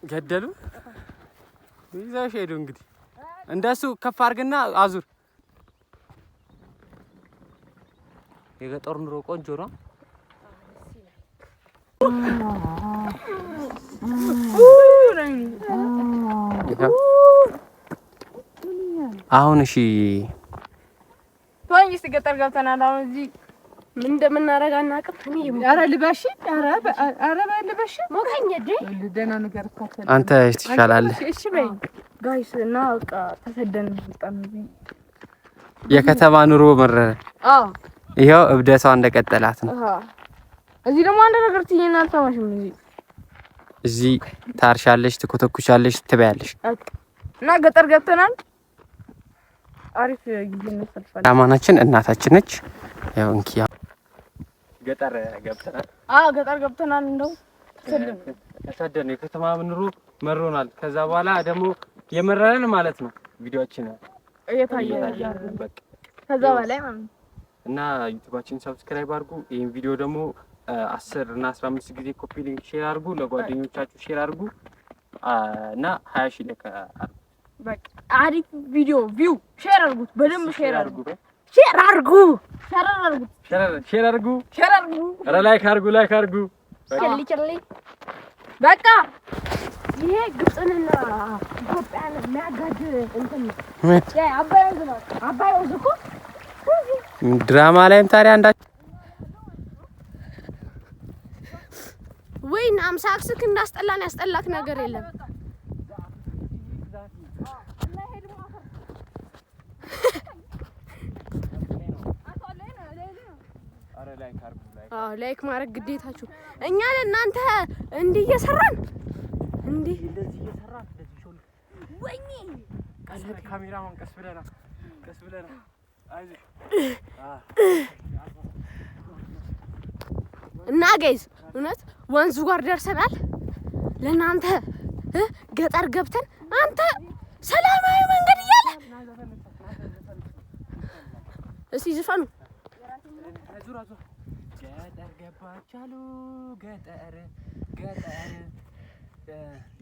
ገደሉ ይዘውሽ ሄዱ። እንግዲህ እንደሱ ከፍ አድርግና አዙር። የገጠር ኑሮ ቆንጆ ነው። አሁን እሺ ተወኝ እስኪ ገጠር ገብተናል። አሁን እዚህ ምን እንደምናደርግ አናውቅም። ኧረ ልበሽ፣ ኧረ ልበሽ። ሞቀኝ እንዴ! ደህና ነገር እኮ አንተ ትሻላለህ። እሺ በይ guys። እና በቃ ተሰደን በጣም የከተማ ኑሮ መረረ። አዎ ይኸው እብደቷ እንደቀጠላት ነው። እዚህ ደግሞ አንድ ነገር ትይኝና አልሰማሽም። እዚህ እዚህ ታርሻለሽ፣ ትኮተኩሻለሽ፣ ትበያለሽ። እና ገጠር ገብተናል። አሪፍ ጊዜ እናሳልፋለን። አማናችን እናታችን ነች። ያው እንኪ ገጠር ገብተናል። አዎ ገጠር ገብተናል። እንደው ተሰደን የከተማ ኑሮ መሮናል። ከዛ በኋላ ደግሞ የመረረን ማለት ነው ቪዲዮአችን እየታየ በቃ ከዛ በላይ ማለት ነው። እና ዩቲዩባችን subscribe አድርጉ። ይህን ቪዲዮ ደግሞ 10 እና 15 ጊዜ copy link share አድርጉ፣ ለጓደኞቻችሁ share አድርጉ እና 20 ሺህ like አድርጉ። በቃ አሪፍ ቪዲዮ view share አድርጉት፣ በደንብ share አድርጉ፣ share አድርጉ፣ share አድርጉት፣ share አድርጉ፣ share አድርጉ፣ ኧረ like አድርጉ፣ like አድርጉ። ቸርሊ ቸርሊ በቃ ይሄ ግብፅንና ኢትዮጵያን የሚያጋድ እንትን ነው። አባይ ወንዝ ነው። አባይ ወንዝ እኮ ድራማ ላይም ታዲያ አንዳ ወይ አምሳክስክ እንዳስጠላን ያስጠላክ ነገር የለም። አዎ like ማድረግ ግዴታችሁ። እኛ ለእናንተ እንዲህ እየሰራን እንዲህ ወይኔ ካሜራማን ቀስ ብለና ቀስ ብለና አይዞሽ እና guys እውነት ወንዙ ጋር ደርሰናል። ለእናንተ ገጠር ገብተን አንተ ሰላማዊ መንገድ እያለ እስቲ ዝፈኑ። ገጠር ገባች አሉ ገጠር ገጠር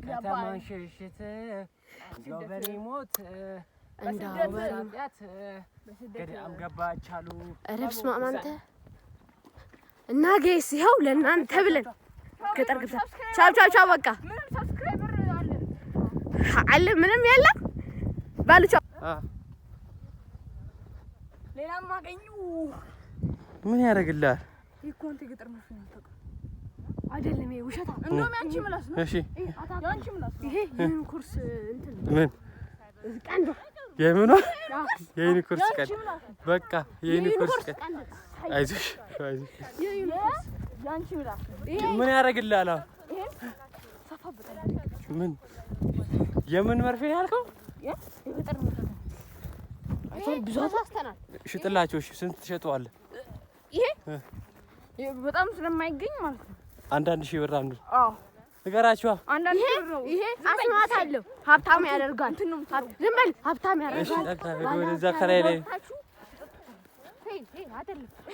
ከተማን ሽሽት እንደው በሬ ሞት እንዳው በኃጢአት ገዳም ገባች አሉ። ኧረ በስመ አብ አንተ እና guys ይኸው ለእናንተ ብለን ገጠር ገብተን ቻው ቻው ቻው። በቃ አለ ምንም የለም ባሉ ቻው። ሌላም አገኙ ምን ያደርግልሃል? እኮ አንተ የገጠር መርፌ ነው የምታውቀው አይደለም ይሄ ውሸት እንደውም ያንቺ ምላስ ነው። እሺ ያንቺ ምላስ ነው። ይሄ የዩኒኮርስ እንትን ነው ምን ቀንድ የምኗ የዩኒኮርስ ቀንድ በቃ የዩኒኮርስ ቀንድ። አይዞሽ አይዞሽ። ያንቺ ምላስ ነው። ምን ያደርግልሃል? አሁን ምን የምን መርፌ ነው ያልከው? የገጠር መርፌ ነው። ብዙ አሳስተናል። ሽጥላቸው። እሺ ስንት ትሸጠዋለህ? ይሄ በጣም ስለማይገኝ ማለት ነው። አንዳንድ ሺህ ብር አንዱ አዎ ንገራችኋ። አንዳንድ ሺህ ብር ነው። ይሄ አስማት አለው። ሀብታም ያደርጋል። ዝም በል ሀብታም እሺ ያደርጋል። ወደዛ ከላይ ላይ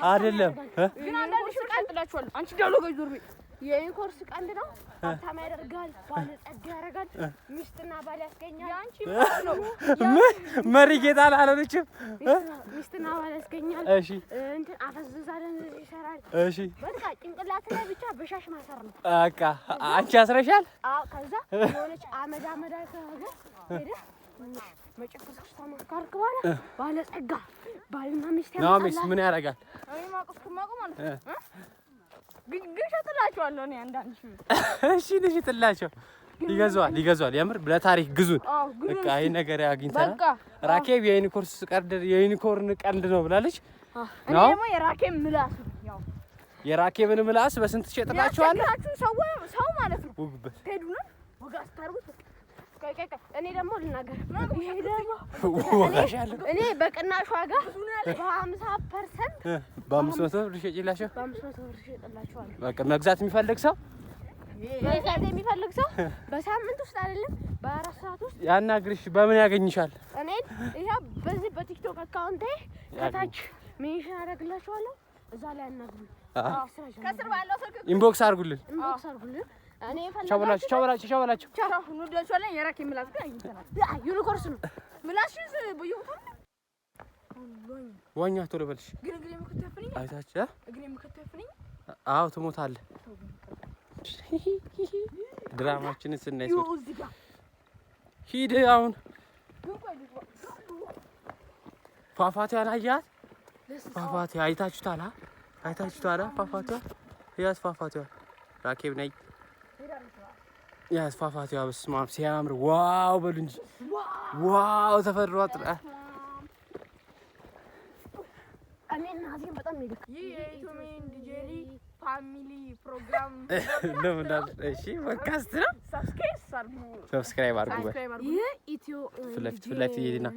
አይደለም ግን አንዳንድ ሺህ ብር እሸጥላችኋለሁ። አንቺ ዳሎ ጋር ዞር በይ። የዩኒኮርስ ቀንድ ነው። ሀብታም ያደርጋል፣ ባለጸጋ ያደርጋል፣ ሚስትና ባል ያስገኛል። ያንቺ ምላስ ነው። መሪ ጌታ አላለችም? ሚስትና ባል ያስገኛል። እሺ እንትን አፈዝዛ ደንዝዝ ይሰራል። እሺ በቃ ጭንቅላት ላይ ብቻ በሻሽ ማሰር ነው። በቃ አንቺ አስረሻል። አዎ ከዛ የሆነች አመድ አመድ ነገር ሄደህ መጨፈስ ካርክ በኋላ ባለጸጋ ባልና ሚስት ናሚስ ያመጣል። ምን ያደርጋል? እኔ ማውቀው እስከማውቀው ማለት ነው። ግን ግን እሸጥላችኋለሁ እኔ አንዳንድ ሺህ ብር። እሺ ልሽጥላቸው። ይገዟል ይገዟል። የምር ለታሪክ ግዙን። አዎ ግዙን። በቃ ይሄ ነገር አግኝተናል። በቃ ራኬብ የዩኒኮርስ ቀንድ የ unicorn ቀንድ ነው ብላለች። እኔ ነው ደግሞ የራኬብ ምላስ ነው። ያው የራኬብን ምላስ በስንት ትሸጥላችኋለህ? ያስቸግራችሁን ሰው ሰው ማለት ነው። ውጉበት ትሄዱና ወጋ ስታርጉት ቆይ ቆይ ቆይ እኔ ደግሞ ልናገር። ይሄ ደግሞ ወጋሻለሁ። እኔ በቅናሽ ዋጋ በ50% በ500 ብር ልሸጭላቸው። በ500 ብር እሸጥላችኋለሁ። በቃ መግዛት የሚፈልግ ሰው መግዛት የሚፈልግ ሰው በሳምንት ውስጥ አይደለም በ4 ሰዓት ውስጥ ያናግርሽ። በምን ያገኝሻል? እኔን ይኸው በዚህ በቲክቶክ account ኤ ከታች mention አደርግላችኋለሁ። እዛ ላይ አናግሩኝ። ከስር ባለው ስልክ inbox አድርጉልን። inbox አድርጉልን። እኔ ቻው በላችሁ፣ ቻው በላችሁ፣ ቻው በላችሁ። ቻው እንወዳችኋለን። የራኬ ምላስ ግን አግኝተናል። Unicorns ነው። ምላስሽን በየቦታው ነው። ዋኛ ቶሎ በልሽ። ግን እግሬ መከቶ ያፍነኛል። አይታችሁ እ? እግሬ መከቶ ያፍነኛል። አዎ ትሞታለህ። ድራማችንን ስናይ ይኸው እዚህ ጋር ሂድ አሁን ግን ቆይ ልግባ። ፏፏቴዋን አያት? ፏፏቴ አይታችሁታል? አይታችሁታል? ፏፏቴዋ ያዝ፣ ፏፏቴዋ ራኬብ ነይ ያዝ፣ ፏፏቴዋ በስመ አብ ሲያምር! Wow በሉ እንጂ wow! ተፈጥሮ አጥራ እኔ እናቴን በጣም ነው የደከመኝ። ይህ የኢትዮሜ and ጄሪ family ፕሮግራም ነው እንዳል። እሺ ፖድካስት ነው። Subscribe አድርጉ። Subscribe አድርጉ። በል Subscribe አድርጉ። ይህ ኢትዮ ፊት ለፊት ፊት ለፊት እየሄድን ነው።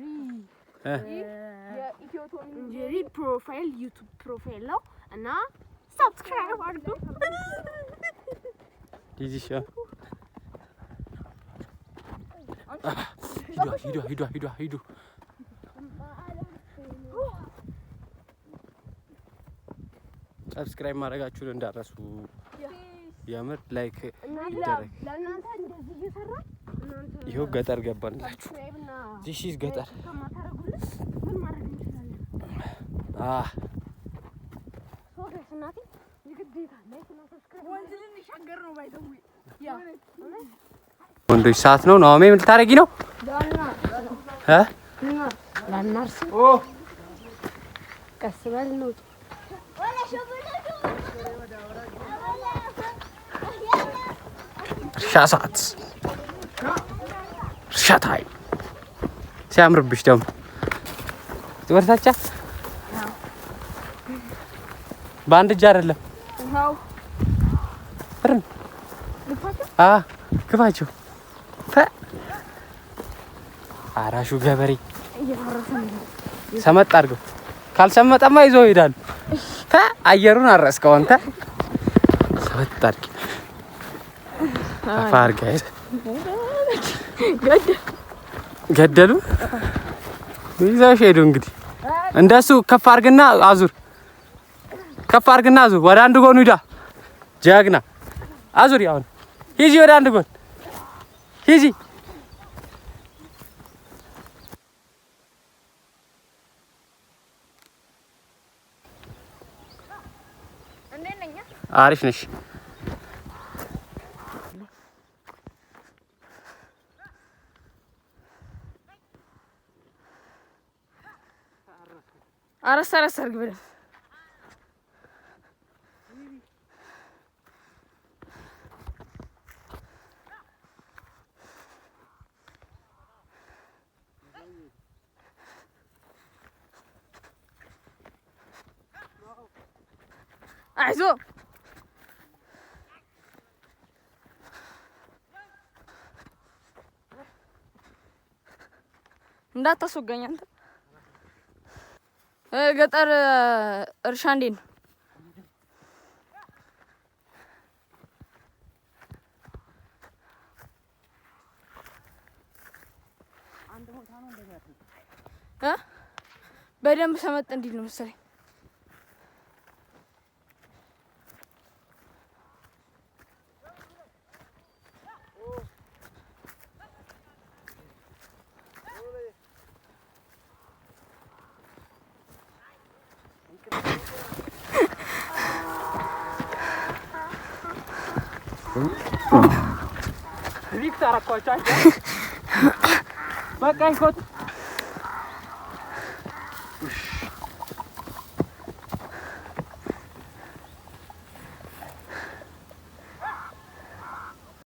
የኢትዮ ቶሚ ጄሪ profile YouTube profile ነው እና subscribe አድርጉ። ዲዚ ሂዱ ሂዱ ሂዱ ሂዱ ሂዱ። Subscribe ማድረጋችሁን እንዳትረሱ። የምር like ይደረግ። ለእናንተ እንደዚህ እየሰራ እናንተ ይኸው ገጠር ገባንላችሁ። Subscribe እና This is ገጠር። ከማታረጉልን ምን ማድረግ እንችላለን? አህ So guys እናቴ የግዴታ like እና subscribe ወንዝ ልንሻገር ነው by the way። ወንዶች ሰዓት ነው። ናኦሜ ምን ልታረጊ ነው? እ ላናርስ ቀስ በል ነው። እርሻ ሰዓት፣ እርሻ time ሲያምርብሽ ደግሞ ትበርታቻ። በአንድ እጅ አይደለም። ውሃው እርን ልፋቸው አ ግፋቸው። አራሹ ገበሬ ሰመጥ አድርገው። ካልሰመጠማ ይዞ ይሄዳሉ። አየሩን አረስከው አንተ። ሰመጥ አድርጊ፣ አፋ አድርገህ ገደሉ። ይዘውሽ ሄዱ። እንግዲህ እንደሱ ከፍ አድርግና አዙር፣ ከፍ አድርግና አዙር። ወደ አንድ ጎን ሂዳ ጀግና አዙሪ። አሁን ሂጂ፣ ወደ አንድ ጎን ሂጂ። እንዴት ነኝ? አሪፍ ነሽ። አረስ አረስ አድርግ በደምብ። አይዞህ እንዳታስወጋኝ አንተ። ገጠር እርሻ እንዴት ነው? እ በደንብ ሰመጥ እንዲል ነው መሰለኝ። ሪክት አረኳቸው። በቃ ይኮት